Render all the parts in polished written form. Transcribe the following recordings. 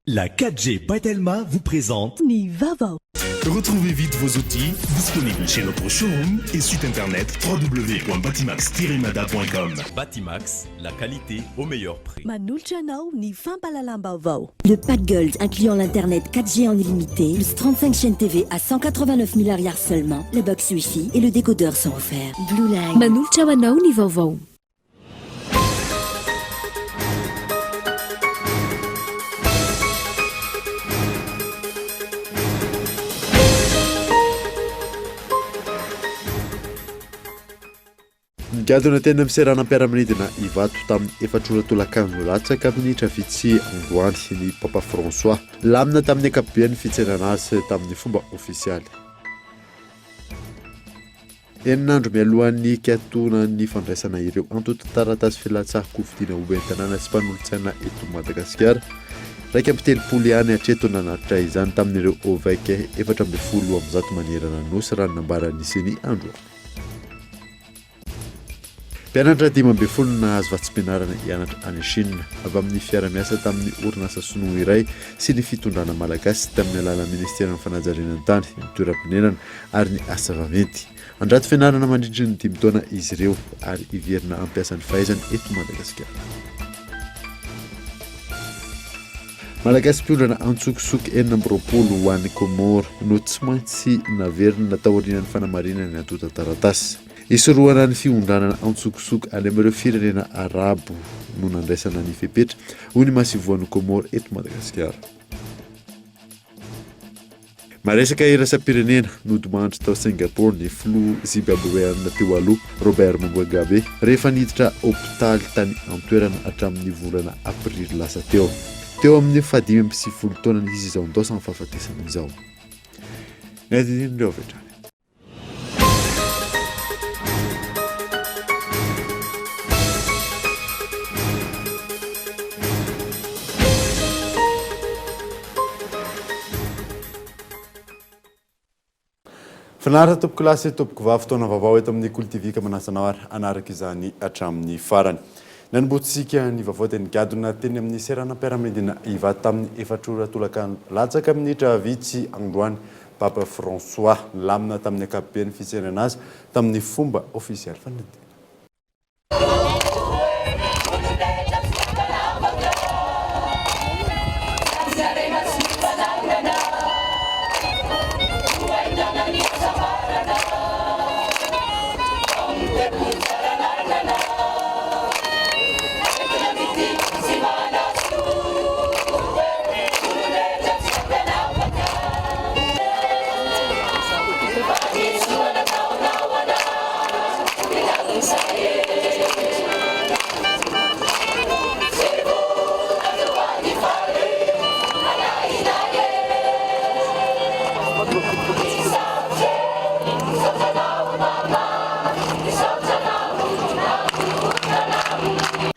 La 4G by Telma vous présente. Ny vaovao. Retrouvez vite vos outils disponibles chez notre showroom et site internet www.batimax-mada.com. Batimax, la qualité au meilleur prix. Manolotra anao ny fampahalalam-baovao. Le pack Gold incluant l'internet 4G en illimité, plus 35 chaînes TV à 189 000 ariary seulement, la box wifi et le décodeur sont offerts. Blue Line. Manolotra ho anao ny vaovao. Nigadona teny amin'ny seranam-piaramanidina Ivato tamin'ny efatra ora tolakandro latsaka minitra vitsy androany ny Papa François. Lamina tamin'ny ankapobeny ny fitsenana azy tamin'ny fomba ofisialy. Enina andro mialohan'ny hikatonan'ny fandraisana ireo antontan-taratasy filatsahan-kofidina ho ben'ny tanàna sy mpanolotsaina eto Madagasikara, 31 ihany hatreto nanatitra izany tamin'ireo OVEC 114 manerana ny Nosy raha ny nambaran'ny Ceni androany. Mpianatra 15 no nahazo vatsim-pianarana hianatra any Chine, avy amin'ny fiara-miasa tamin'ny orinasa sinoa iray sy ny fitondrana malagasy tamin'ny alalan'ny ministeran'ny fanajariana ny tany, ny toeram-ponenana ary ny asa vaventy. Handrato fianarana mandritry ny dimy taona izy ireo ary hiverina hampiasa ny fahaizany eto Madagasikara. Malagasy mpiondrana antsokosoko 26 ho any Comores no tsy maintsy naverina taorian'ny fanamarinana ny antontan-taratasy. Hisorohana ny fiondranana antsokosoko any amin'ireo firenena arabo no nandraisana ny fepetra, hoy ny masoivohon'i Comores eto Madagasikara. Maresaka iraisam-pirenena, nodimandry tao Singapour ny filoha Zimbabweana teo aloha, Robert Mugabe, rehefa niditra hopitaly tany an-toerana hatramin'ny volana aprily lasa teo. Teo amin'ny fahadimy amby sivifolo taonany izy izao nidaosan'ny fahafatesana izao. Ny adin'ireo avy hatrany. Finaritra tompokolahy sy tompokovavy, fotoana vaovao eto amin'ny Kolo TV ka manasa anao ary hanaraka izany hatramin'ny farany. Nanombohantsika ny vaovao dia nigadona teny amin'ny seranam-piaramanidina Ivato tamin'ny efatra ora tolakandro latsaka minitra vitsy androany Papa François. Nilamina tamin'ny ankapobeny ny fitsenana azy tamin'ny fomba ofisialy. Fanadihadiana.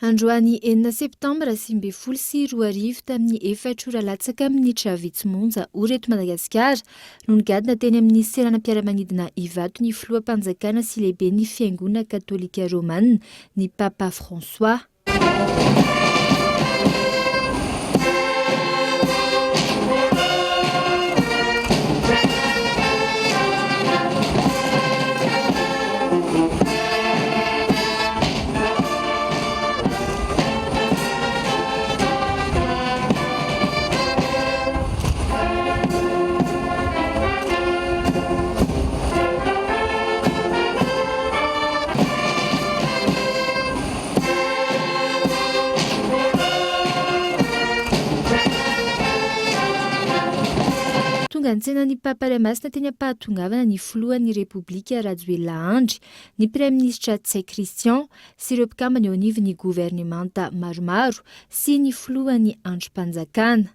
Androany enina septambra 2019 tamin'ny efatra ora latsaka minitra vitsy monja ora eto Madagasikara no nigadona teny amin'ny seranam-piaramanidina Ivato ny filoham-panjakana sy lehiben'ny fiangonana katolika romana ny Papa François. Tonga nitsena ny Papa Ray Masina teny am-pahatongavana ny filohan'ny Repoblika Rajoelina Andry, ny Praiminisitra Ntsay Christian sy ireo mpikambana eo anivon'ny governemanta maromaro sy ny filohan'ny andrim-panjakana.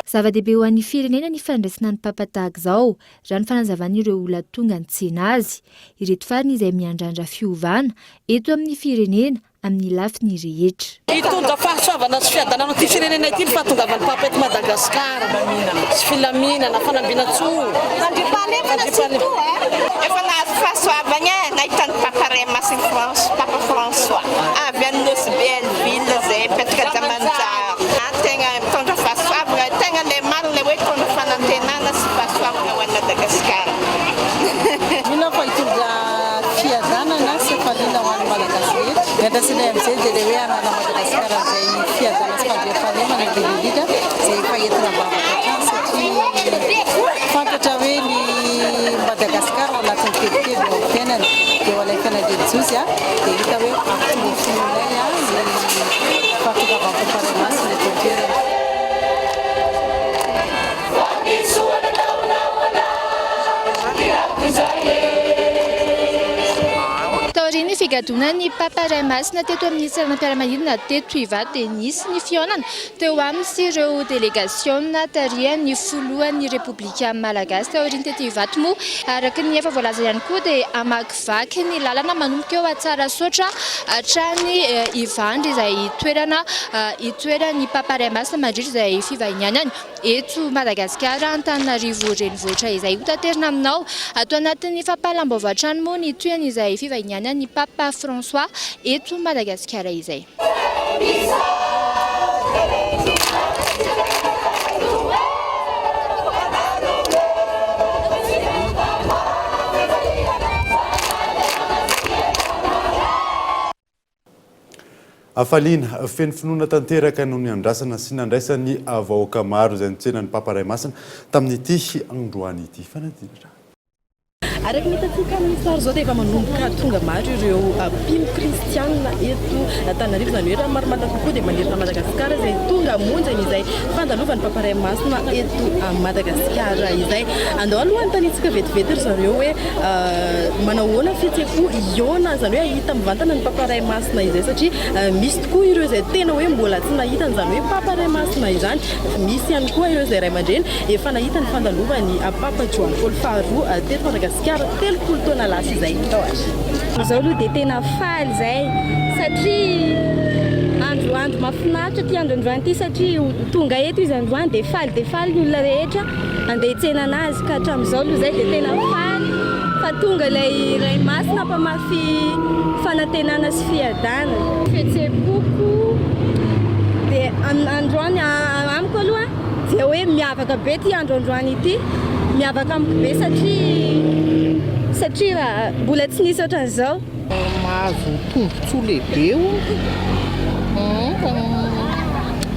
Zava-dehibe ho an'ny firenena ny fandraisana ny Papa tahaka izao, raha ny fanazavan'ireo olona tonga nitsena azy. Ireto farany izay miandrandra fiovana eto amin'ny firenena amin'ny lafiny rehetra. Hitondra fahasoavana sy fiadanana ho ity firenena ity ny fahatongavan'ny Papa eto Madagasikara, sy filaminana, fanambinantsoa. Fandriampahalemana surtout e! Efa nahazo fahasoavagna e, nahita ny Papa Ray Masin'i France, Papa François, avy any Nosy Be Helleville zay, mipetraka Jamanjary. Tegna mitondra fahasoavagna, tegna le marina le hoe mitondra fanantenana sy fahasoavagna ho an'i Madagasikara. Mino aho fa hitondra fiadanana sy hafaliana ho an'ny Malagasy rehetra. Ny andrasanay amin'izay dia ilay hoe hanana Madagasikara izay fiadanana sy fandriampahalemana indrindra indrindra izay efa entina am-bavaka hatrany satria fantatra hoe ny Madagasikara ao anatin'ny tebiteby eo amin'ny fiainana dia ho anay fianakavian-josy dia hita hoe hampitombo ny finoanay ny fahatongavan'ny Tompo Ray Masina eto an-toerana. Taorian'ny figadonan'ny Papa Ray Masina teto amin'ny seranam-piaramanidina teto Ivato dia nisy ny fihaonana teo aminy sy ireo delegasiona tarihan'ny filohan'ny Repoblika Malagasy. Taorian'ny teto Ivato moa, araka ny efa voalaza ihany koa dia hamakivaky ny lalana manomboka eo Tsarasaotra hatrany Ivandry izay toerana itoeran'ny Papa Ray Masina mandritra izay fivahinianany eto Madagasikara, Antananarivo renivohitra izay. Hotaterina aminao ato anatin'ny fampahalam-baovao hatrany moa ny tohin'izay fivahinianan'ny Papa François eto Madagasikara izay. Hafaliana feno finoana tanteraka no niandrasana sy nandraisan'ny vahoaka maro izay nitsena ny Papa Ray Masina tamin'ity androany ity. Fanadinana. Araka ny hitantsika amin'ny sary izao dia efa manomboka tonga maro ireo mpino kristianina eto Antananarivo, izany hoe raha marimarina kokoa dia manerana Madagasikara izay tonga hamonjy an'izay fandalovan'ny Papa Ray Masina eto Madagasikara izay. Andao aloha hanontaniantsika vetivety ry zareo hoe Manao ahoana ny fihetseham-po hihaona, izany hoe hahita mivantana ny Papa Ray Masina izay satria misy tokoa ireo izay tena hoe mbola tsy nahita an'izany hoe Papa Ray Masina izany. Misy ihany koa ireo izay ray aman-dreny efa nahita ny fandalovan'ny Papa Joany Paoly faharoa teto Madagasikara 30 taona lasa izay. Izao aloha dia tena faly izay satria androandro mahafinaritra ity andro androany ity satria tonga eto izy androany dia faly dia faly ny olona rehetra. Andeha hitsena anazy ka hatramin'izao aloha izay dia tena faly fa tonga ilay Ray Masina mpamafy fanantenana sy fiadanana. Fihetseham-poko dia androany amiko aloha dia hoe miavaka be ity andro androany ity, miavaka amiko be satria satria mbola tsy nisy ohatran'izao. Mahazo tombotsoa lehibe hono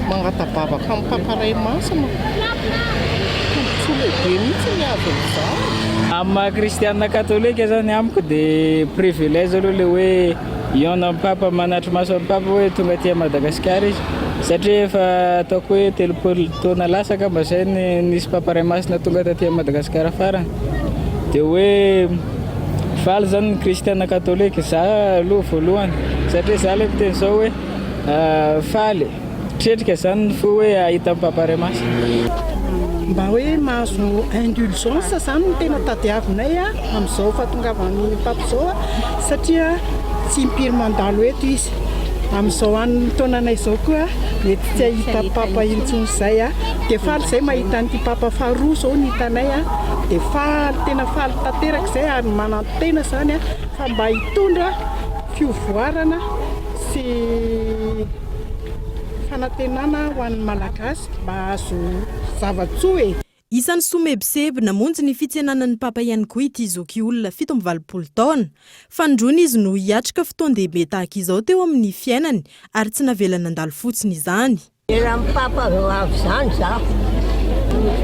mangata-bavaka amin'ny Papa Ray Masina. Tombotsoa lehibe mihitsy ny azo amin'izany. Amin'ny maha kristianina katolika zany amiko dia privilège aloha le hoe hihaona amin'ny Papa, manatri-maso an'i Papa hoe tonga aty Madagasikara izy satria efa ataoko hoe 30 taona lasa angamba zay ny nisy Papa Ray Masina tonga taty Madagasikara farany dia hoe Faly zany ny kristiana katolika, za aloha voalohany satria za le miteny zao hoe faly, tretrika zany ny fo hoe hahita an'i Papa Ray Masina. Mba hoe mahazo indulgence zany no tena tadiavinay amin'izao fahatongavan'ny Pape izao satria tsy impiry mandalo eto izy. Amin'izao an'ny taonanay izao koa mety tsy hahita Papa intsony izay. Dia faly izay mahita an'ity Papa faharoa izao no hitanay dia faly, tena faly tanteraka izay ary manantena izany fa mba hitondra fiovoarana sy fanantenana ho an'ny Malagasy mba hahazo zava-tsoa e! Isan'ny somebiseby namonjy ny fitsenana ny Papa ihany koa ity zokiolona 87 taona. Fanindroany izy no hiatrika fotoan-dehibe tahaka izao teo amin'ny fiainany ary tsy navela nandalo fotsiny izany. Ela amin'ny Papa ho avy izany zaho.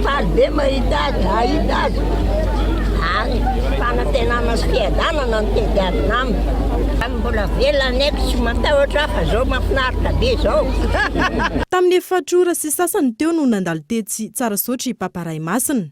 Faly be mahita azy, hahita azy. Ary fanantenana sy fiadanana no tediavina aminy. Mbola velona anie ko tsy matahotra aho fa zao mahafinaritra be zao. Tamin'ny efatra ora sy sasany teo no nandalo tetsy Tsarasaotra i Papa Ray Masina.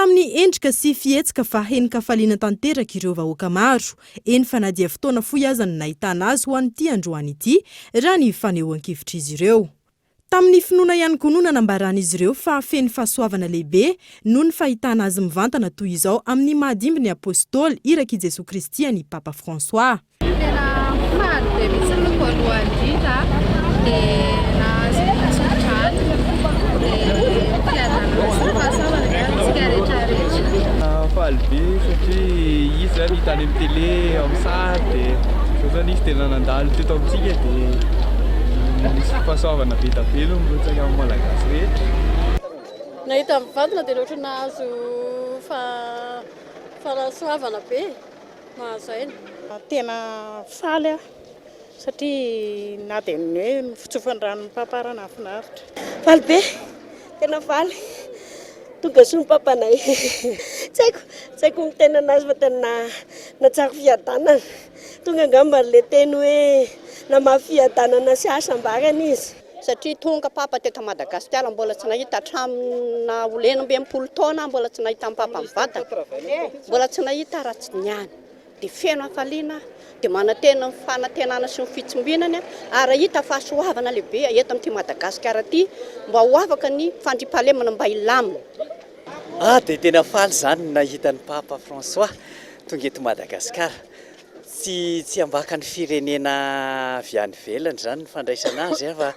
tamin'ny endrika sy fihetsika fa henin-kafaliana tanteraka ireo vahoaka maro, eny fa na dia fotoana fohy aza no nahitana azy ho an'ity androany ity, raha ny fanehoan-kevitr'izy ireo. Tamin'ny finoana ihany koa no nanambaran'izy ireo fa feno fahasoavana lehibe noho ny fahitana azy mivantana toy izao amin'ny maha dimby ny Apostoly irak'i Jesoa Kristy an'i Papa François. Tena faly be mihitsy aloha voalohany indrindra dia nahazo ny tsodrano dia fiadanana sy fahasoavana ho antsika rehetra rehetra. Faly be satria izy zany hita any amin'ny télé, amin'ny sary dia izao zany izy tena nandalo teto amintsika dia misy fahasoavana be dia be no mirotsaka amin'ny Malagasy rehetra. Nahita mivantana dia ohatran'ny nahazo fahasoavana be e, mahazo aina. Tena faly aho satria na dia ny hoe ny fitsofan-dranon'ny Papa ara nahafinaritra. Faly be, tena faly. Tonga soa ny papanay. Tsy haiko, tsy haiko miteny anazy fa tena nahatsiaro fiadanana. Tonga angamba ilay teny hoe namaha fiadanana sy hasambarana izy. Satria tonga Papa teto Madagasikara mbola tsy nahita hatramin'ny naha olo 66 taona aho mbola tsy nahita an'i Papa mivantana. Mbola tsy nahita raha tsy niany. Dia feno hafaliana aho, dia manantena ny fanantenana sy ny fitsimbinany ary hahita fahasoavana lehibe eto amin'ity Madagasikara ity mba ho afaka ny fandriampahalemana mba hilamina. Ah dia tena faly izany nahita an'i Papa François tonga eto Madagasikara. Tsy tsy ambaka ny firenena avy any ivelany izany ny fandraisana azy fa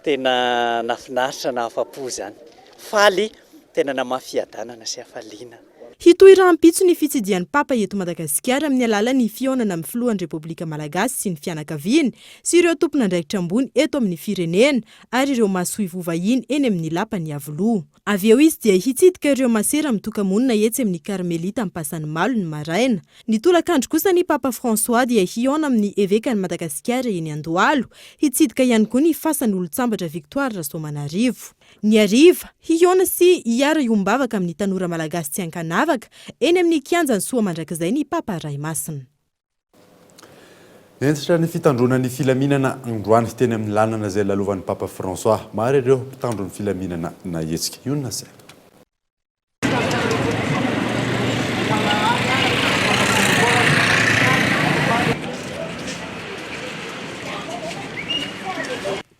tena nahafinaritra nahafapo izany. Faly, tena namaha fiadanana sy hafaliana. Hitohy rahampitso ny fitsidihan'ny Papa eto Madagasikara amin'ny alalan'ny fihaonana amin'ny filohan'ny Repoblika Malagasy sy ny fianakaviany sy ireo tompon'andraikitra ambony eto amin'ny firenena ary ireo masoivoho vahiny eny amin'ny lapan'i Iavoloha. Avy eo izy dia hitsidika ireo masera mitoka-monina etsy amin'ny Karmelita Ampasanimalo ny maraina. Ny tolakandro kosa ny Papa François dia hihaona amin'ny Evekan'i Madagasikara eny Andohalo, hitsidika ihany koa ny fasan'olontsambatra Victoire Rasoamanarivo. Ny hariva, hihaona sy hiara-hiombavaka amin'ny tanora malagasy tsy ankanavaka eny amin'ny kianjan'i Soamandrakizay ny Papa Ray Masina. Hentitra ny fitandroana ny filaminana androany teny amin'ny lanana izay lalovan'ny Papa François. Maro ireo mpitandro ny filaminana nahetsika. Io no nasaina.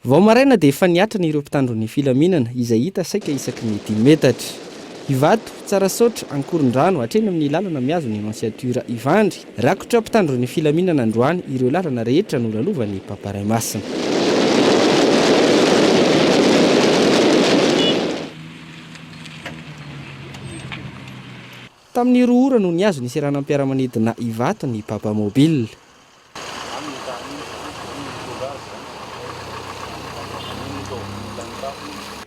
Vao maraina dia efa niatrana ireo mpitandro ny filaminana izay hita saika isaky ny dimy metatra. Ivato, Tsarasaotra, Ankorondrano, hatreny amin'ny lalana mihazo ny Nonciature Ivandry. Rakotra mpitandro ny filaminana androany ireo lalana rehetra nolalovan'ny Papa Ray Masina. Tamin'ny roa ora no nihazo ny seranam-piaramanidina Ivato ny Papa Mobile.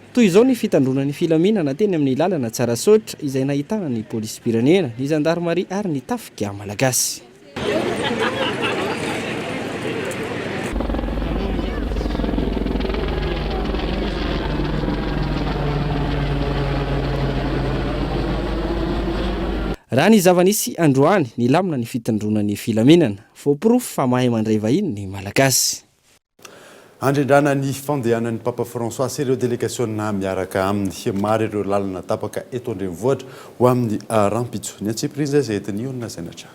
Toy izao ny fitandroana ny filaminana teny amin'ny lalana Tsarasaotra izay nahitana ny polisim-pirenena, ny zandarimaria ary ny tafika malagasy. Raha ny zava-nisy androany, nilamina ny fitandroana ny filaminana. Voaporofo fa mahay mandray vahiny ny Malagasy. Handrindrana ny fandehanan'ny Papa François sy ireo delegasiona miaraka aminy. Maro ireo lalana tapaka eto an-drenivohitra ho amin'ny rahampitso. Ny antsipiriany izay entin'i Onona Saina hatrany.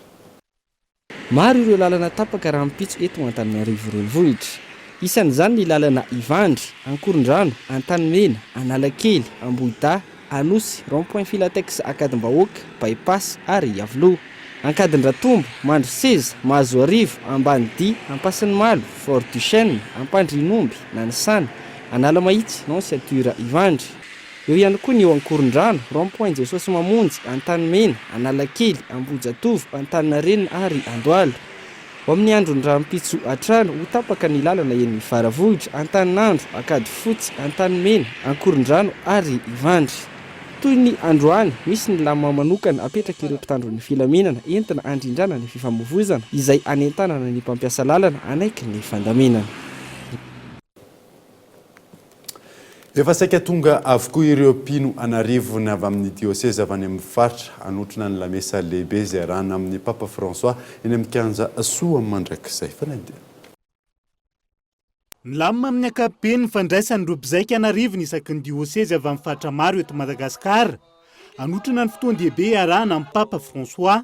Maro ireo lalana tapaka rahampitso eto Antananarivo Renivohitra. Isan'izany ny lalana Ivandry, Ankorondrano, Antanimena, Analakely, Ambohidahy, Anosy, Rond point Filatex Ankadimbahoaka, By pass ary Iavoloha. Ankadindratombo, Mandroseza, Mahazoarivo, Ambanidia, Ampasinimalo, Fort Duchesne, Ampandrianomby, Nanisana, Analamahitsy, Nonciature Ivandry. Eo ihany koa ny eo Ankorondrano, Rond point Jesosy Mamonjy, Antanimena, Analakely, Ambohijatovo, Antaninarenina ary Andohalo. Ho amin'ny andron'ny rahampitso hatrany, ho tapaka ny lalana eny Faravohitra, Antaninandro, Ankadifotsy, Antanimena, Ankorondrano ary Ivandry. Toy ny androany, misy ny lamina manokana apetrak'ireo mpitandro ny filaminana entina handrindrana ny fifamoivoizana, izay hanentanana ny mpampiasa lalana hanaiky ny fandaminana. Efa saika tonga avokoa ireo mpino an'arivony avy amin'ny diosezy avy any amin'ny faritra hanotrona ny lamesa lehibe izay arahana amin'ny Papa François eny amin'ny kianja Soamandrakizay. Fanadihadiana. Milamina amin'ny ankapobeny ny fandraisan'ireo mpizaika an'arivony isaky ny diosezy avy amin'ny faritra maro eto Madagasikara. hanotrona ny fotoan-dehibe iarahana amin'ny Papa François.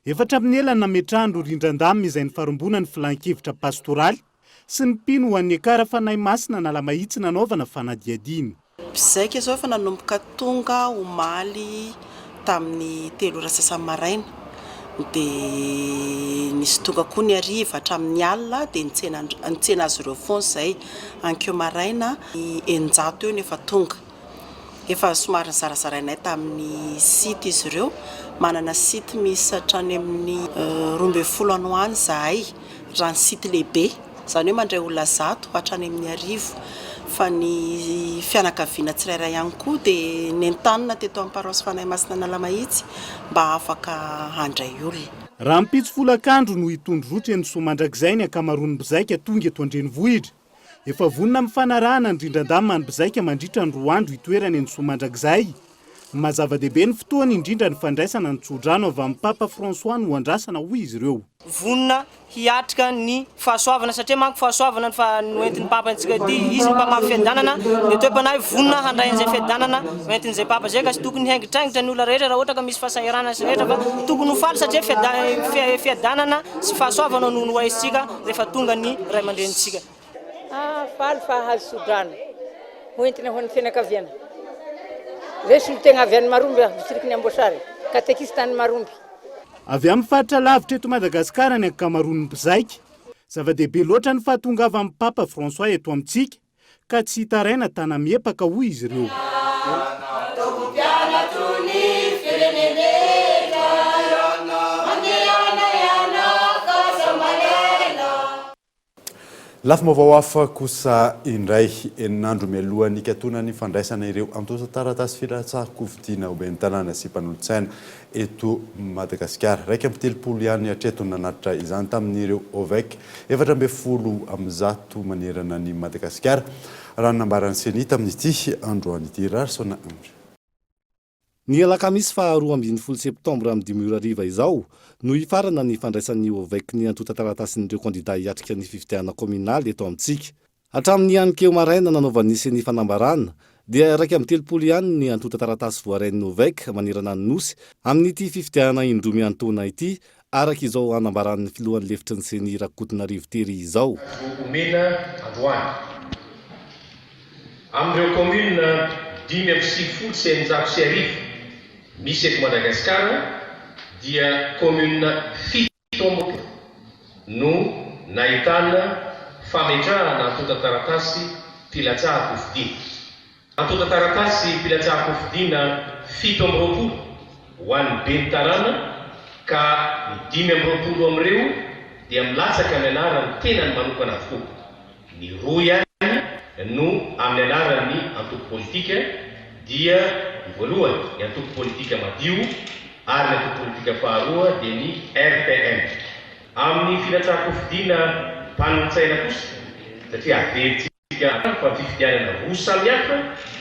Efa hatramin'ny ela no nametrahany ireo rindran-damina izay nifarimbonan'ny Filan-kevitra Pastoraly sy ny mpino ho an'ny Ekara Fanahy Masina Analamahitsy nanaovana fanadihadiana. Mpizaika izao efa nanomboka tonga omaly tamin'ny telo ora sasany maraina dia nisy tonga koa ny hariva hatramin'ny alina dia nitsena nitsena azy ireo foana izay. Ankeo maraina 600 eo no efa tonga. Efa somary nizarazarainay tamin'ny site izy ireo. Manana site miisa hatrany amin'ny 12 any ho any izahay raha ny site lehibe. Izany hoe mandray olona 100 hatrany amin'ny 1000. Fa ny fianakaviana tsirairay ihany koa dia nentanina teto amin'ny Paroasy Fanahy Masina Analamahitsy mba afaka handray olona. Rahampitso folakandro no hitondro rotra eny Soamandrakizay ny ankamaroan'ny mpizaika tonga eto an-drenivohitra. Efa vonona amin'ny fanarahana ny rindran-damina ny mpizaika mandritra ny roa andro hitoerany eny Soamandrakizay. Ny maha zava-dehibe ny fotoana, indrindra ny fandraisana ny tsodrano avy amin'ny Papa François no andrasana, hoy izy ireo. Vonona hiatrika ny fahasoavana satria manko fahasoavana ny fa noentin'ny Papa antsika ity, izy no mpamafy fiadanana, dia toe-panahy vonona handray an'izay fiadanana hoentin'izay Papa izay ka tsy tokony hiaingitraingitra ny olona rehetra raha ohatra ka misy fahasahiranana sy rehetra fa tokony ho faly satria fiadanana sy fahasoavana no noraisintsika rehefa tonga ny ray aman-drenintsika. Ah, faly fa hahazo tsodrano hoentina ho an'ny fianakaviana. Zay solotegna avy any Maromby aho, distrikan'i Amboasary, katekista any Maromby. Avy amin'ny faritra lavitra eto Madagasikara ny ankamaroan'ny mpizaika. Zava-dehibe loatra ny fahatongavan'ny Papa François eto amintsika ka tsy hitaraina tana-miepaka, hoy izy ireo. Lafim-baovao hafa kosa indray, enin'andro mialohan'ny hikatonan'ny fandraisana ireo antontan-taratasy filatsahan-kofidina ho ben'ny tanàna sy mpanolotsaina eto Madagasikara. 31 ihany hatreto no nanatitra izany tamin'ireo OVEC 114 manerana an'i Madagasikara, raha ny nambaran'ny Ceni tamin'ity androany ity. Raharisaona Andry. Ny alakamisy faha 12 septambra amin'ny dimy ora hariva izao no hifarana ny fandraisan'ny OVEC ny antontan-taratasin'ireo kandida hiatrika ny fifidianana kaominaly eto amintsika. Hatramin'ny anikeo maraina nanaovan'ny Ceni fanambarana dia 31 ihany ny antontan-taratasy voarain'ny OVEC manerana ny Nosy amin'ity fifidianana indroa miantaona ity araka izao anambaran'ny filohan'ny lefitry ny Ceni Rakotonarivo Thierry izao. Azo omena androany. Amin'ireo kaominina 1695 misy eto Madagasikara dia kaominina 27 no nahitana fametrahana antontan-taratasy mpilatsahan-kofidina. Antontan-taratasy mpilatsahan-kofidina 27 ho an'ny ben'ny tanàna ka ny 25 amin'ireo dia milatsaka amin'ny anaran'ny tenany manokana avokoa. Ny roa ihany no amin'ny anaran'ny antoko politika dia ny voalohany ny antoko politika Madio ary ny antoko politika faharoa dia ny RPM. Amin'ny filatsahan-kofidina mpanolotsaina kosa, satria averintsika hatrany fa fifidianana roa samihafa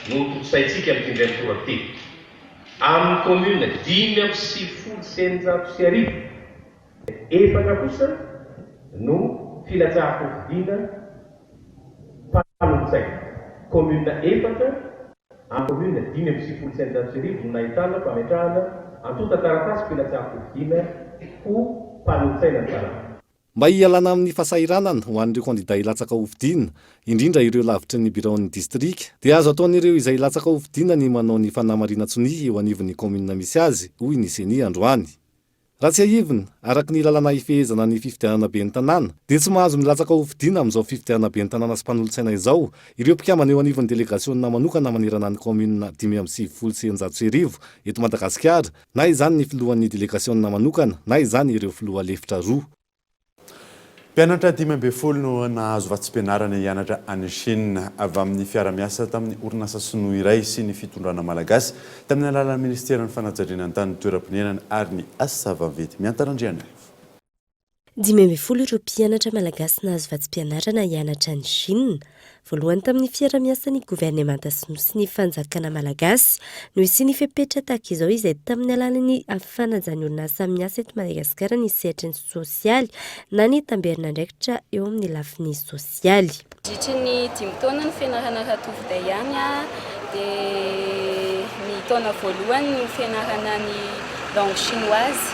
no hotontosaintsika amin'ity indray mitoraka ity. Amin'ny commune 1695. Efatra kosa no filatsahan-kofidina mpanolotsaina. Kaominina efatra amin'ny kaominina 1695 no nahitana fametrahana antontan-taratasy filatsahan-kofidina ho mpanolotsaina ny tanàna. Mba hialana amin'ny fahasahiranana ho an'ireo kandida hilatsaka hofidina, indrindra ireo lavitry ny biraon'ny distrika, dia azo ataon'ireo izay hilatsaka hofidina ny manao ny fanamarinan-tsonia eo anivon'ny kaominina misy azy, hoy ny Ceni androany. Raha tsiahivina, araka ny lalàna ifehezana ny fifidianana ben'ny tanàna, dia tsy mahazo milatsaka ho fidiana amin'izao fifidianana ben'ny tanàna sy mpanolotsaina izao ireo mpikambana eo anivon'ny delegasiona manokana manerana ny kaominina 1695 eto Madagasikara, na izany ny filohan'ny delegasiona manokana na izany ireo filoha lefitra roa. Mpianatra 15 no nahazo vatsim-pianarana hianatra any Chine, avy amin'ny fiara-miasa tamin'ny orinasa sinoa iray sy ny fitondrana malagasy, tamin'ny alalan'ny minisiteran'ny fanajariana ny tany, ny toeram-ponenana ary ny asa vaventy. Miantana Andrianaivo. 15 ireo mpianatra malagasy nahazo vatsim-pianarana hianatra any Chine. Voalohany tamin'ny fiara-miasan'ny governemanta sinoa sy ny fanjakana malagasy no hisian'ny fepetra tahaka izao izay tamin'ny alalan'ny fanajan'ny orinasa miasa eto Madagasikara ny sehatry ny sosialy na ny tamberin'andraikitra eo amin'ny lafiny sosialy. Nandritry ny dimy taona ny fianarana Ratovoday ihany dia ny. taona voalohany no fianarana ny langue chinoise,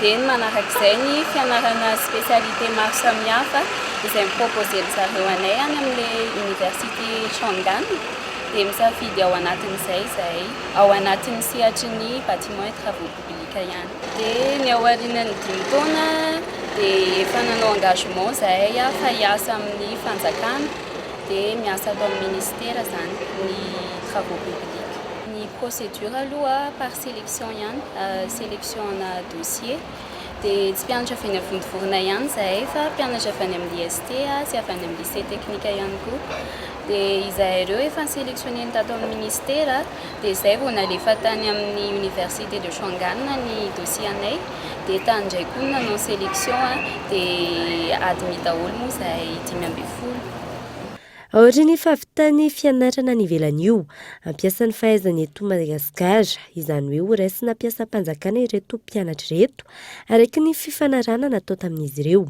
dia ny manarak'izay ny fianarana spécialité maro samihafa izay mi-proposer-dry zareo anay any amin'ilay université Chang'an, dia misafidy ao anatin'izay izahay, ao anatin'ny sehatry ny bâtiment et travaux publics ihany. Dia ny ao aorianan'ny dimy taona dia efa nanao engagement izahay fa hiasa amin'ny fanjakana. Dia miasa ato amin'ny ministera izany ny travaux publics. Ny procédure aloha par sélection ihany, sélection ana dossier. Dia tsy mpianatra avy eny Vontovorona ihany izahay fa mpianatra avy any amin'ny IST sy avy any amin'ny lycée technique ihany koa. Dia izahay ireo efa ni-sélectionner-ny tato amin'ny ministera dia izay vao nalefa tany amin'ny université de Chang'an ny dossier anay. Dia tany indray koa no nanao sélection dia admis daholo moa izahay 15. Aorian'ny fahavitan'ny fianarana any ivelany io, hampiasa ny fahaizany eto Madagasikara, izany hoe horaisina mpiasam-panjakana ireto mpianatra ireto, araka ny fifanarahana natao tamin'izy ireo.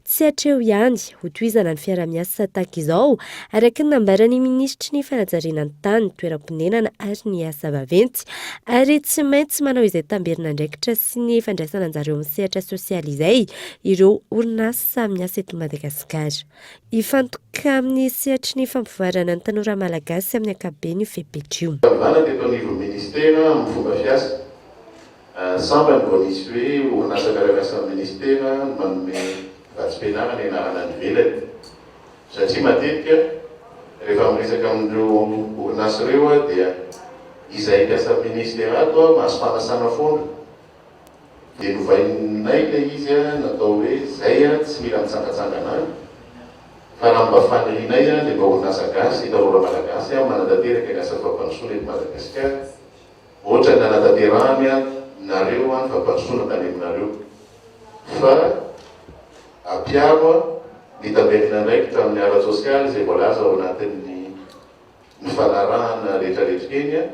Tsy hatreo ihany, hotohizana ny fiaraha-miasa tahaka izao, araka ny nambaran'ny minisitry ny fanajariana ny tany, toeram-ponenana ary ny asa vaventy, ary tsy maintsy manao izay tamberin'andraikitra sy ny fandraisana anjara eo amin'ny sehatra sosialy izay ireo orinasa miasa eto Madagasikara. Hifantoka amin'ny sehatry ny fampivoarana ny tanora malagasy amin'ny ankapobeny io fepetra io. Fanovana teto anivon'ny Ministera amin'ny fomba fiasa. Sambany vao nisy hoe orinasa miara-miasa amin'ny Ministera no manome vatsim-pianarana hianarana any ivelany. Satria matetika rehefa miresaka amin'ireo orinasa ireo aho dia izahay mpiasan'ny Ministera ato mahazo fanasana foana. Dia novainay ilay izy natao hoe zay tsy mila mitsangatsangana any fa raha mba fanirianay dia mba orinasa gasy, tanora malagasy manatanteraka ny asa fampandrosoana eto Madagasikara ohatra ny nanatanterahany nareo ny fampandrosoana tany aminareo fa ampiaro ny tamberin'andraikitra amin'ny ara-tsosialy izay voalaza ao anatin'ny nifanarahana rehetrarehetra eny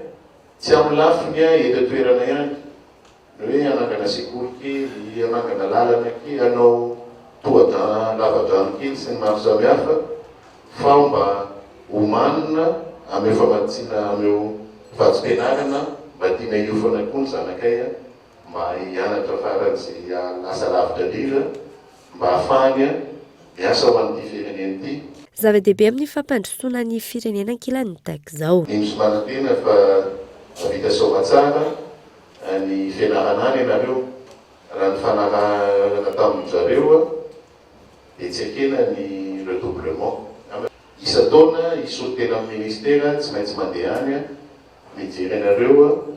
tsy amin'ny lafiny eto an-toerana ihany. Ny hoe hanangana sekoly kely, hanangana lalana kely, hanao tohadra lavadrano kely sy ny maro samihafa fa mba omanina ameo famatsiana ameo vatsim-pianarana mba tiana hiofana koa ny zanakay mba hianatra faran'izay lasa lavitra indrindra mba hahafahany miasa ho an'ity firenena ity. Zava-dehibe amin'ny fampandrosoana ny firenena ankilany tahaka izao. Mino sy manantena fa vita soamatsara ny fianarana any ianareo. Raha nifanarahana tamin-dry zareo dia tsy ekena ny redoublement. Isan-taona hisolo tena amin'ny ministera tsy maintsy mandeha any mijery anareo,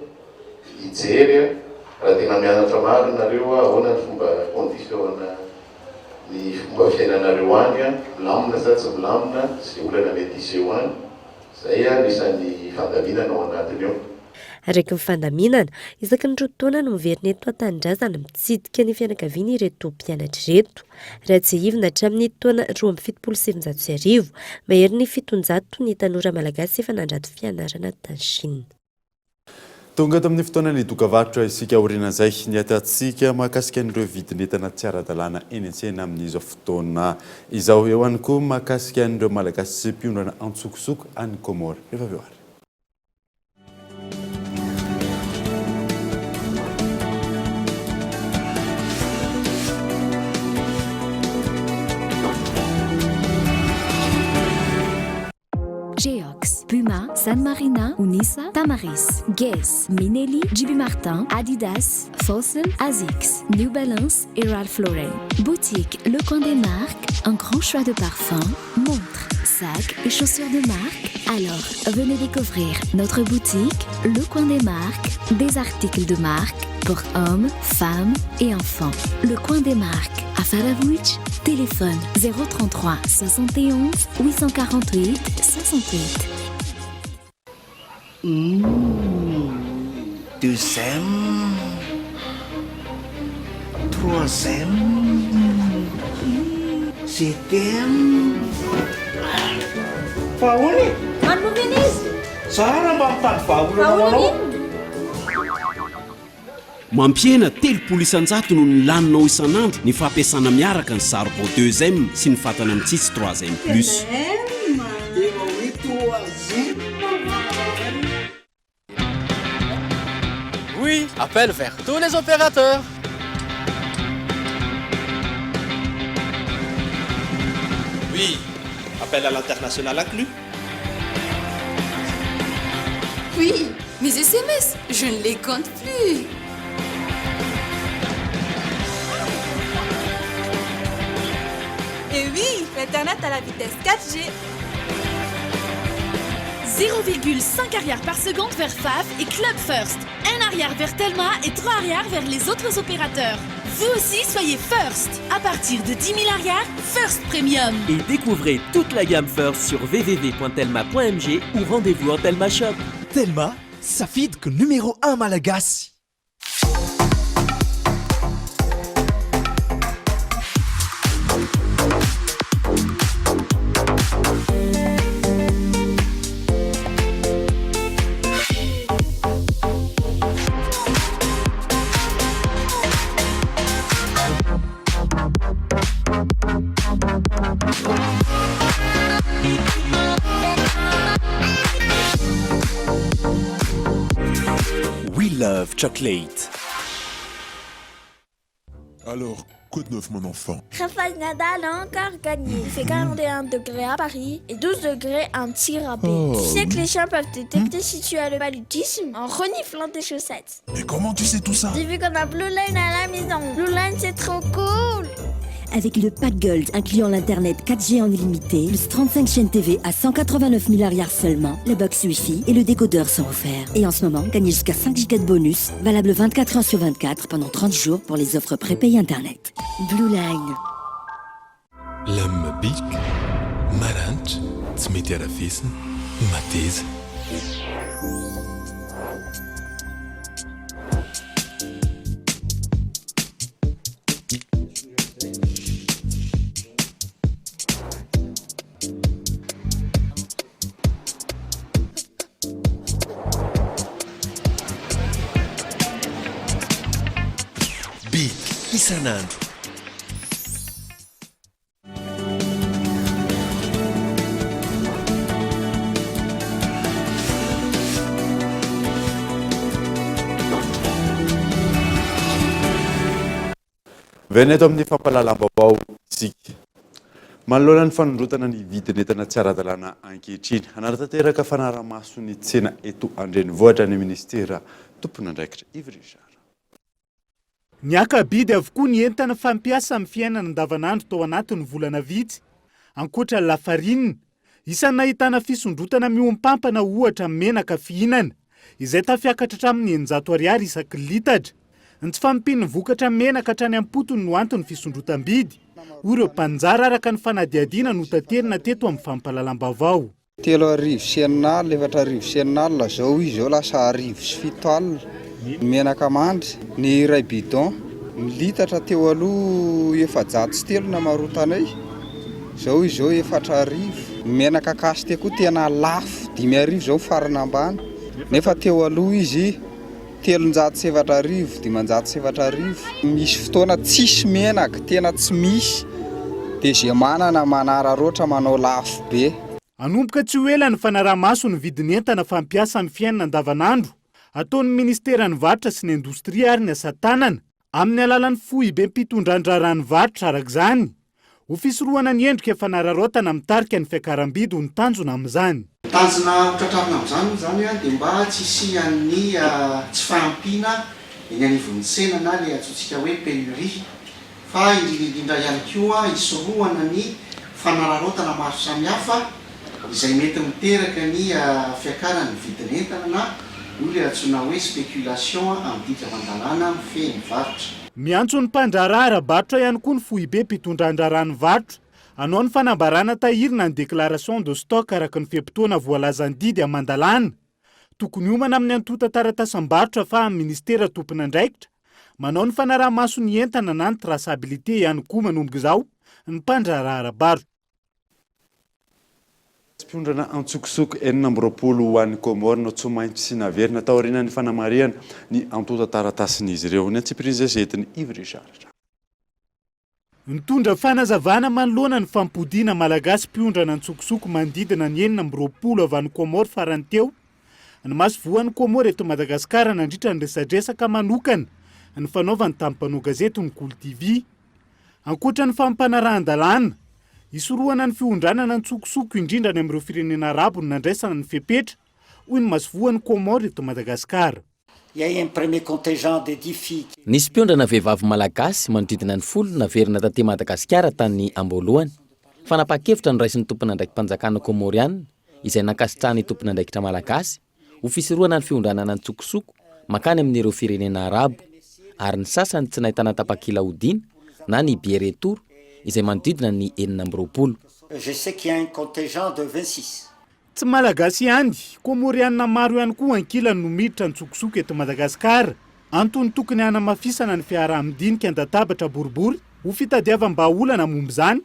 hijery raha tena mianatra marina nareo, ahoana ny fomba condition ny fomba fiainanareo any, milamina sa tsy milamina, izay olana mety hiseho any. Izay anisan'ny fandaminana ao anatiny ao. Araka ny fandaminana, isaky ny roa taona no miverina eto an-tanindrazana mitsidika ny fianakaviany ireto mpianatra ireto. Raha tsiahivina hatramin'ny taona 1972, maherin'ny 700 ny tanora malagasy efa nandrato fianarana tany Chine. Tonga eto amin'ny fotoanan'ny dokavarotra isika aorianan'izay niatantsika mahakasika an'ireo vidin'entana tsy ara-dalàna eny an-tsena amin'izao fotoana izao. Eo ihany koa mahakasika an'ireo Malagasy mpiondrana antsokosoko any Comores. Rehefa avy eo ary. Geox, Puma, San Marina, Unisa, Tamaris, Guess, Minelli, JB Martin, Adidas, Fossil, Asics, New Balance et Ralph Lauren. Boutique Le Coin des Marques, un grand choix de parfums, montres, sacs et chaussures de marque. Alors, venez découvrir notre boutique Le Coin des Marques, des articles de marque pour hommes, femmes et enfants. Le Coin des Marques à Faravouich, téléphone 033 71 848 68. Mmh, deuxième, troisième, je t'aime. Fa ahoana e? Manova izy. Za raha mba mitady vahaolana ho anao. Mampihena 30 isan-jato noho ny laninao isan'andro ny fampiasana miaraka ny saribao deuxième sy ny fatana mitsitsy troisième plus. Efa hoe troisième. Appel vers tous les opérateurs. Oui, appel à l'international inclus. Oui, mes SMS, je ne les compte plus. Et oui, l'internet à la vitesse 4G. 0,5 ariary par seconde vers FAF et Club First. 1 ariary vers Telma et 3 ariary vers les autres opérateurs. Vous aussi, soyez First. À partir de 10 000 ariary, First Premium. Et découvrez toute la gamme First sur www.telma.mg ou rendez-vous en Telma Shop. Telma, safidiko numéro 1 malagasy. We love chocolate. Alors, quoi de neuf mon enfant? Rafael Nadal a encore gagné. Il fait 41 degrés à Paris et 12 degrés à Antsirabe. Oh. Tu sais que les chiens peuvent détecter si tu as le paludisme en reniflant tes chaussettes. Mais comment tu sais tout ça? J'ai vu qu'on a Blue Line à la maison. Blue Line, c'est trop cool! Avec le pack Gold incluant l'internet 4G en illimité, plus 35 chaînes TV à 189 000 ariary seulement, la box Wi-Fi et le décodeur sont offerts. Et en ce moment, gagnez jusqu'à 5 gigas de bonus, valable 24 heures sur 24 pendant 30 jours pour les offres prépayées internet. Blue Line. Lame bic, maranitra, tsy mety arafesina, mateza. Bic isan'andro. Miverina eto amin'ny fampahalalam-baovao isika. Manoloana ny fanondrotana ny vidin'entana tsy ara-dalàna ankehitriny, hanaratanteraka fanarahamaso ny tsena eto an-drenivohitra ny minisitera tompon'andraikitra Yves Richard. Niaka-bidy avokoa ny entana fampiasa amin'ny fiainana andavanandro tao anatin'ny volana vitsy, ankoatra ny lafarinina. Isan'ny nahitana fisondrotana mihoam-pampana ohatra ny menaka fihinana, izay tafiakatra hatramin'ny 600 ariary isaky ny litatra. Ny tsy fahampian'ny vokatra menaka hatrany am-potony no anton'ny fisondrotam-bidy, hoy ireo mpanjara araka ny fanadihadiana notaterina teto amin'ny fampahalalam-baovao. 3003, 4006 zao izy zao lasa 1700 ny menaka mandry, ny iray bidon, ny litatra teo aloha 403 namarotanay, zao izy zao 4000, ny menaka cacheté koa tena lafo 5000 zao farany ambany nefa teo aloha izy 4300, 4500, misy fotoana tsisy menaka, tena tsy misy, dia ze manana manararaotra manao lafo be. Hanomboka tsy ho ela ny fanaraha-maso ny vidin'entana fampiasa amin'ny fiainana andavanandro, ataon'ny Ministeran'ny Varotra sy ny Indostria ary ny Asa Tanana, amin'ny alalan'ny foibem-pitondran-draharahan'ny varotra araka izany. Ho fisorohana ny endrika fanararaotana mitarika ny fiakaram-bidy ho ny tanjona amin'izany. Ny tanjona ho tratrarina amin'izany moa izany dia mba tsy hisian'ny tsy fahampiana eny anivon'ny tsena na ilay antsointsika hoe pénurie fa indrindra indrindra ihany koa hisorohana ny fanararaotana maro samihafa izay mety miteraka ny fiakaran'ny vidin'entana na io ilay antsoina hoe spéculation amin'ny didy aman-dalàna mifehy ny varotra. Miantso ny mpandraharaha ara-barotra ihany koa ny foibem-pitondran-draharaha ny varotra hanao ny fanambarana tahiry na ny déclaration de stock araka ny fe-potoana voalazan'ny didy aman-dalàna. Tokony hiomana amin'ny antontan-taratasam-barotra fa amin'ny minisitera tompon'andraikitra manao ny fanaraha-maso ny entana na ny traçabilité ihany koa manomboka izao ny mpandraharaha ara-barotra. Mpiondrana antsokosoko 26 ho an'i Comores no tsy maintsy naverina taorian'ny fanamarihana ny antontan-taratasin'izy ireo. Ny antsipirian'izay izay entin'i Yves Richard. Nitondra fanazavana manoloana ny fampodiana Malagasy mpiondrana antsokosoko manodidina ny 26 avy any Comores farany teo. ny masoivohon'i Kômôro eto Madagasikara nandritra ny resadresaka manokana nifanaovany tamin'ny mpanao gazety ny Kolo TV. Ankoatra ny fampanarahan-dalàna, hisorohana ny fiondranana an-tsokosoko indrindra any amin'ireo firenena arabo no nandraisana ny fepetra, hoy ny masoivohon'i Kômôro eto Madagasikara. Il y a eu un premier contingent de dix filles qui. Nisy mpiondrana vehivavy malagasy manodidina ny folo naverina taty Madagasikara tany am-boalohany. Fanapahan-kevitra noraisin'ny tompon'andraiki-panjakana kômôriana izay nankasitrahan'ny tompon'andraikitra malagasy ho fisorohana ny fiondranana an-tsokosoko mankany amin'ireo firenena arabo ary ny sasany tsy nahitana tapakila hodiana na ny billet retour izay manodidina ny 26. Je sais qu'il y a un contingent de 26. Tsy Malagasy ihany, Kômôrianina maro ihany koa ankilany no miditra an-tsokosoko eto Madagasikara. Antony tokony hanamafisana ny fiaraha-midinika an-databatra boribory ho fitadiavam-bahaolana momba izany,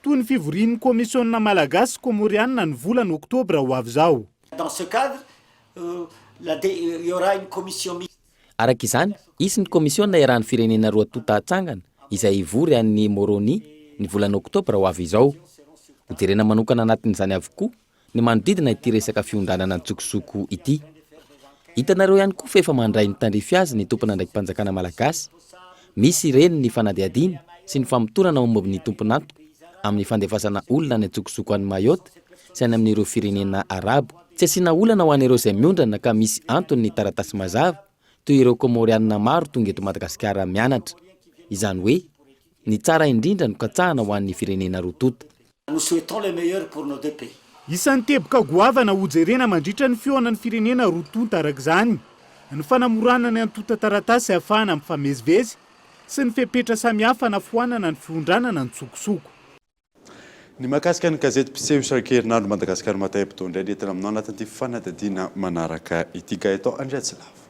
toy ny fivorian'ny Kaomisiona Malagasy sy Kômôrianina ny volana oktobra ho avy izao. Dans ce cadre, la il y aura une commission mixte. Araka izany, hisy ny kaomisiona iarahan'ny firenena roa tonta hatsangana, izay hivory any Moroni, ny volana oktobra ho avy izao. Hojerena manokana anatin'izany avokoa ny manodidina ity resaka fiondranana an-tsokosoko ity. Hitanareo ihany koa fa efa mandray ny tandrify azy ny tompon'andraiki-panjakana malagasy. Misy ireny ny fanadihadiana sy ny famotorana momba ny tompon'antoka amin'ny fandefasana olona any an-tsokosoko any Mayotte sy any amin'ireo firenena arabo. Tsy asiana olana ho an'ireo izay miondrana ka misy antony ny taratasy mazava, toy ireo Kômôrianina maro tonga eto Madagasikara mianatra. Izany hoe, ny tsara indrindra no katsahana ho an'ny firenena roa tonta. Nous souhaitons le meilleur pour nos deux pays. Isan'ny teboka goavana hojerena mandritra ny fihaonan'ny firenena roa tonta araka izany ny fanamorana ny antontan-taratasy ahafahana mifamezivezy sy ny fepetra samihafa hanafoanana ny fiondranana an-tsokosoko. Ny mahakasika ny gazety mpiseho isan-kerinandro Madagascar Matin Hebdo indray no entina aminao anatin'ity fanadihadiana manaraka ity. Gaëtan Andriatsilavo.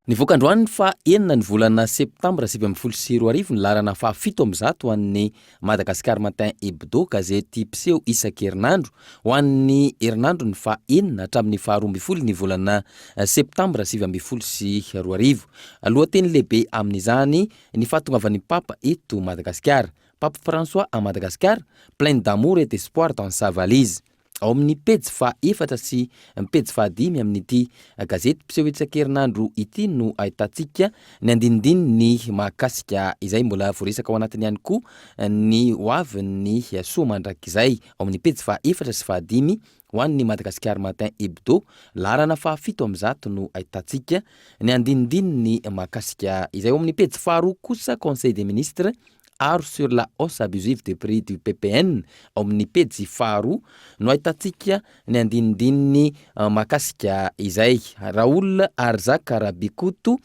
Nivoaka androany ny faha enina ny volana septambra 2019 ny laharana faha 107 ho an'ny Madagascar Matin Hebdo, gazety mpiseho isan-kerinandro ho an'ny herinandro ny faha enina hatramin'ny faha 12 ny volana septambra 2019. Lohateny lehibe amin'izany ny fahatongavan'ny Papa eto Madagasikara. Pape François à Madagascar, plein d'amour et d'espoir dans sa valise. Ao amin'ny pejy faha efatra sy pejy faha dimy amin'ity gazety mpiseho isan-kerinandro ity no ahitantsika ny andinindininy mahakasika izay. Mbola voaresaka ao anatiny ihany koa ny hoavin'ny soa mandrakizay. Ao amin'ny pejy faha efatra sy faha dimy ho an'ny Madagasikara Matin Hebdo, laharana faha 107 no ahitantsika ny andinindininy mahakasika izay. Ao amin'ny pejy faharoa kosa Conseil des ministres Aro sur la hausse abusive des prix du ppn, ao amin'ny pejy faharoa no ahitantsika ny andinindininy mahakasika izay. Raoul Arzaka Rabikoto,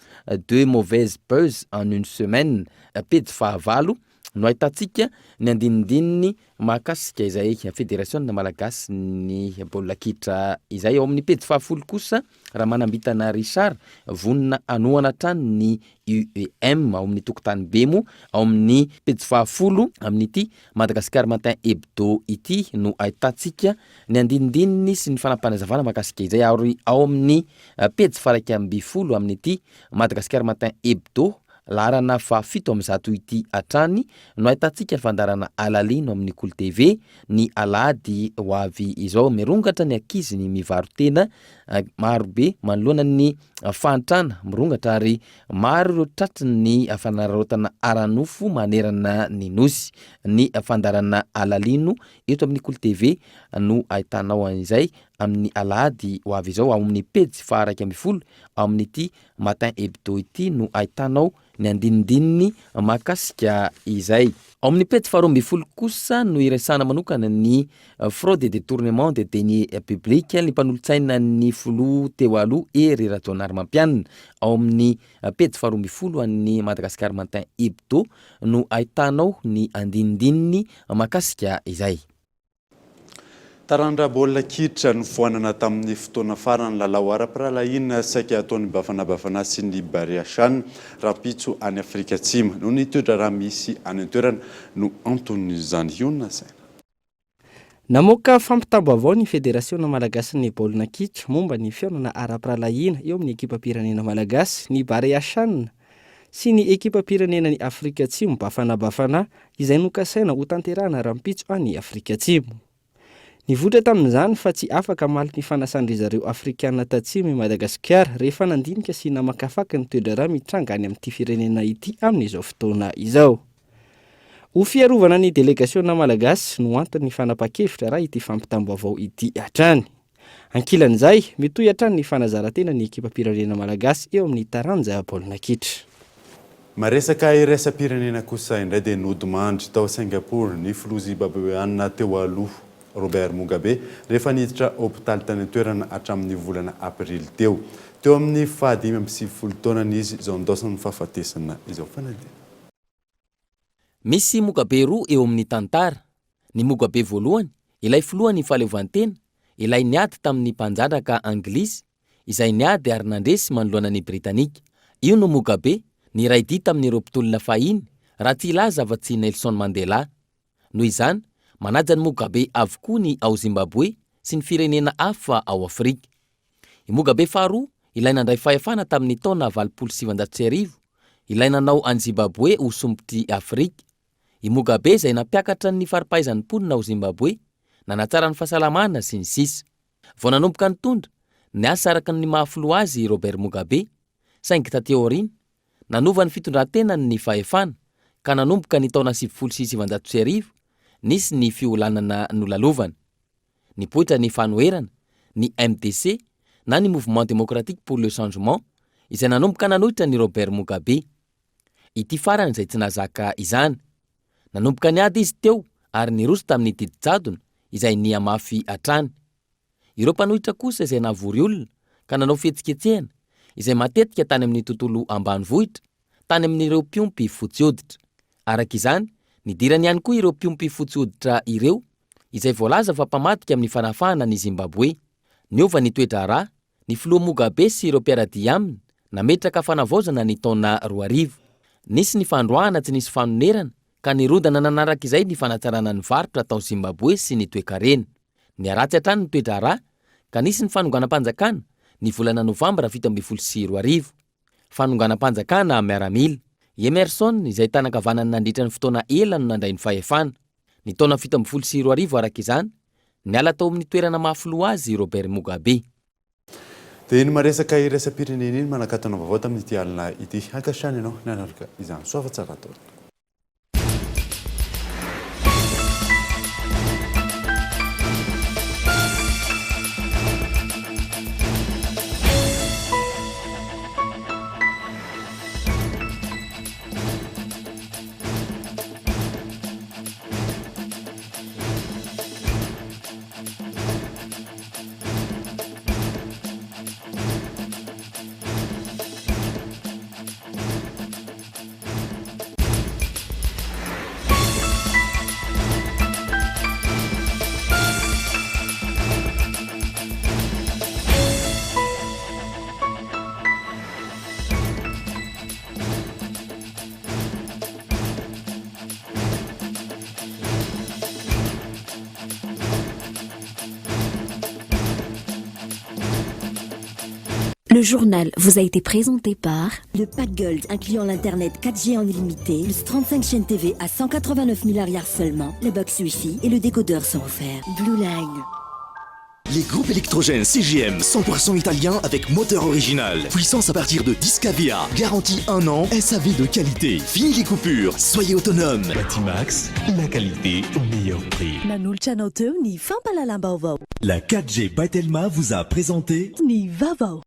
Deux mauvaises buzz en une semaine, pejy fahavalo no ahitantsika ny andinindininy mahakasika izay Federasiona Malagasin'ny baolina kitra izay. Ao amin'ny pejy fahafolo kosa, Ramanambintana Richard, vonona hanohana hatrany ny UEM ao amin'ny tokotany Bemo, ao amin'ny pejy fahafolo amin'ity Madagascar Matin Hebdo ity no ahitantsika ny andinindininy sy ny fanapanazavana mahakasika izay ary ao amin'ny pejy faha-11 amin'ity Madagascar Matin Hebdo laharana faha-107 ity hatrany no ahitantsika ny fandaharana Alalino amin'ny Kolo TV ny alahady ho avy izao. Mirongatra ny ankizy ny mivaro-tena marobe manoloana ny fahantrana mirongatra ary maro ireo tratry ny fanararaotana ara-nofo manerana ny Nosy. Ny fandaharana Alalino eto amin'ny Kolo TV no ahitanao an'izay amin'ny alahady ho avy izao ao amin'ny pejy faha-11 ao amin'ity Matin Hebdo ity no ahitanao ny andinindininy mahakasika izay. Ao amin'ny pejy faha-12 kosa no iresahana manokana ny fraude et détournement de deniers publics, ny mpanolotsaina ny filoha teo aloha Hery Rajaonarimampianina. Ao amin'ny pejy faha-12 an'ny Madagascar Matin Hebdo no ahitanao ny andinindininy mahakasika izay. Taranja baolina kitra nofoanana tamin'ny fotoana farany lalao ara-pirahalahiana saika hataon'ny Bafana Bafana sy ny Barea Chan rahampitso any Afrika Atsimo. Noho ny toe-draharaha misy any an-toerana no anton'izany. Hionona saina. Namoaka fampitam-baovao ny Federasiona malagasin'ny baolina kitra momba ny fihaonana ara-pirahalahiana eo amin'ny ekipam-pirenena malagasy, ny Barea Chan, sy ny ekipam-pirenenan'i Afrika Atsimo, Bafana Bafana, izay nokasaina hotanterahana rahampitso any Afrika Atsimo. Nivoitra tamin'izany fa tsy afaka hamaly ny fanasan-dry zareo Afrikana Tatsimo i Madagasikara rehefa nandinika sy namakafaka ny toe-draharaha mitranga any amin'ity firenena ity amin'izao fotoana izao. Ho fiarovana ny delegasiona malagasy no anton'ny fanapahan-kevitra raha ity fampitam-baovao ity hatrany. Ankilan'izay, mitohy hatrany ny fanazaran-tena ny ekipam-pirenena malagasy eo amin'ny taranja baolina kitra. Maresaka iraisam-pirenena kosa indray dia nodimandry tao Singapour ny filoha Zimbabweana teo aloha Robert Mugabe rehefa niditra hopitaly tany an-toerana hatramin'ny volana aprily teo. Teo amin'ny faha 95 taonany izy izao nindaosan'ny fahafatesana izao. Fanadihadiana. Misy Mugabe roa eo amin'ny tantara. Ny Mugabe voalohany, ilay filohan'ny fahaleovantena, ilay niady tamin'ny mpanjanaka anglisy, izay niady ary nandresy manoloana ny Britanika. Io no Mugabe niray dia tamin'ireo mpitolona fahiny, raha tsy hilaza afa-tsy Nelson Mandela. Noho izany, manaja an'i Mugabe avokoa ny ao Zimbaboe sy ny firenena hafa ao Afrika. I Mugabe faharoa, ilay nandray fahefana tamin'ny taona 1980, ilay nanao an'i Zimbaboe ho sompitr'i Afrika. I Mugabe izay nampiakatra ny fari-pahaizan'ny mponina ao Zimbaboe, nanatsara ny fahasalamana, sy ny sisa. Vao nanomboka nitondra, niasa araka ny maha filoha azy i Robert Mugabe, saingy taty aoriana, nanova ny fitondran-tenany ny fahefana, ka nanomboka ny taona 1990, nisy ny fiolanana nolalovana. Nipoitra ny fanoherana, ny MDC, na ny Mouvement Démocratique pour le Changement, izay nanomboka nanohitra an'i Robert Mugabe. Ity farany izay tsy nahazaka izany. Nanomboka niady izy teo ary niroso tamin'ny didy jadona izay nihamafy hatrany. Ireo mpanohitra kosa izay nahavory olona ka nanao fihetsiketsehana, izay matetika tany amin'ny tontolo ambanivohitra, tany amin'ireo mpiompy fotsy hoditra. Araka izany, nidirany ihany koa ireo mpiompy fotsy hoditra ireo izay voalaza fa mpamadika amin'ny fanafahana an'i Zimbaboe. Niova ny toe-draharaha, ny filoha Mugabe sy ireo mpiara-dia aminy nametraka fanavaozana ny taona 2000. Nisy ny fandroahana tsy nisy fanonerana ka nirodana nanaraka izay ny fanatsarana ny varotra tao Zimbaboe sy ny toekarena. Niharatsy hatrany ny toe-draharaha ka nisy ny fanonganam-panjakana ny volana novambra 2017. Fanonganam-panjakana miaramila. I Emmerson izay tanan-kavanany nandritra ny fotoana ela no nandray ny fahefana. Ny taona 2017 araka izany, niala tao amin'ny toerana maha filoha azy i Robert Mugabe. Dia iny maresaka iraisam-pirenena iny manakatona vaovao tamin'ity alina ity. Ankasitrahana ianao nanaraka izany. Soa fa tsara daholo. Le journal vous a été présenté par le Pack Gold incluant l'internet 4G en illimité, plus 35 chaînes TV à 189 000 arrière seulement. La box Wi-Fi et le décodeur sont offerts. Blue Line. Les groupes électrogènes CGM 100% italien avec moteur original. Puissance à partir de 10 kVA. Garantie 1 an, SAV de qualité. Fini les coupures, soyez autonome. Batimax, la qualité au meilleur prix. Nanolotra anao teo ny fampahalalam-baovao. La 4G by Telma vous a présenté Ny vaovao.